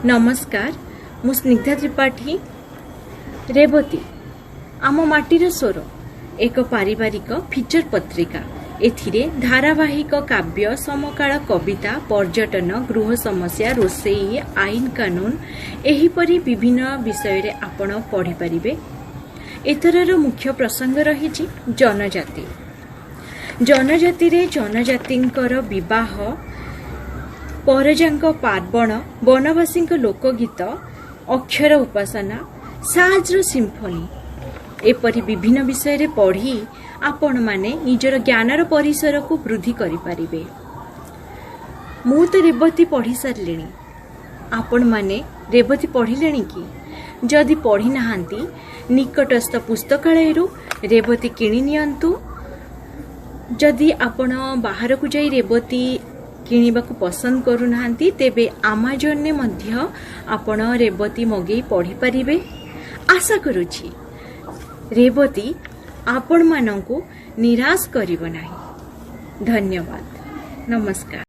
ନମସ୍କାର, ମୁଁ ସ୍ନିଗ୍ଧା ତ୍ରିପାଠୀ। ରେବତୀ, ଆମ ମାଟିର ସ୍ୱର ଏକ ପାରିବାରିକ ଫିଚର ପତ୍ରିକା। ଏଥିରେ ଧାରାବାହିକ କାବ୍ୟ, ସମକାଳ କବିତା, ପର୍ଯ୍ୟଟନ, ଗୃହ ସମସ୍ୟା, ରୋଷେଇ, ଆଇନ କାନୁନ, ଏହିପରି ବିଭିନ୍ନ ବିଷୟରେ ଆପଣ ପଢ଼ିପାରିବେ। ଏଥରର ମୁଖ୍ୟ ପ୍ରସଙ୍ଗ ରହିଛି ଜନଜାତି। ଜନଜାତିରେ ଜନଜାତିଙ୍କର ବିବାହ, ପରଜାଙ୍କ ପାର୍ବଣ, ବନବାସୀଙ୍କ ଲୋକଗୀତ, ଅକ୍ଷର ଉପାସନା, ସାଜ୍ର ସିମ୍ଫୋନି, ଏପରି ବିଭିନ୍ନ ବିଷୟରେ ପଢ଼ି ଆପଣମାନେ ନିଜର ଜ୍ଞାନର ପରିସରକୁ ବୃଦ୍ଧି କରିପାରିବେ। ମୁଁ ତ ରେବତୀ ପଢ଼ି ସାରିଲିଣି। ଆପଣମାନେ ରେବତୀ ପଢ଼ିଲେଣି କି? ଯଦି ପଢ଼ିନାହାନ୍ତି, ନିକଟସ୍ଥ ପୁସ୍ତକାଳୟରୁ ରେବତୀ କିଣି ନିଅନ୍ତୁ। ଯଦି ଆପଣ ବାହାରକୁ ଯାଇ ରେବତୀ କିଣିବାକୁ ପସନ୍ଦ କରୁନାହାନ୍ତି, ତେବେ ଆମାଜନରେ ମଧ୍ୟ ଆପଣ ରେବତୀ ମଗେଇ ପଢ଼ିପାରିବେ। ଆଶା କରୁଛି ରେବତୀ ଆପଣମାନଙ୍କୁ ନିରାଶ କରିବ ନାହିଁ। ଧନ୍ୟବାଦ, ନମସ୍କାର।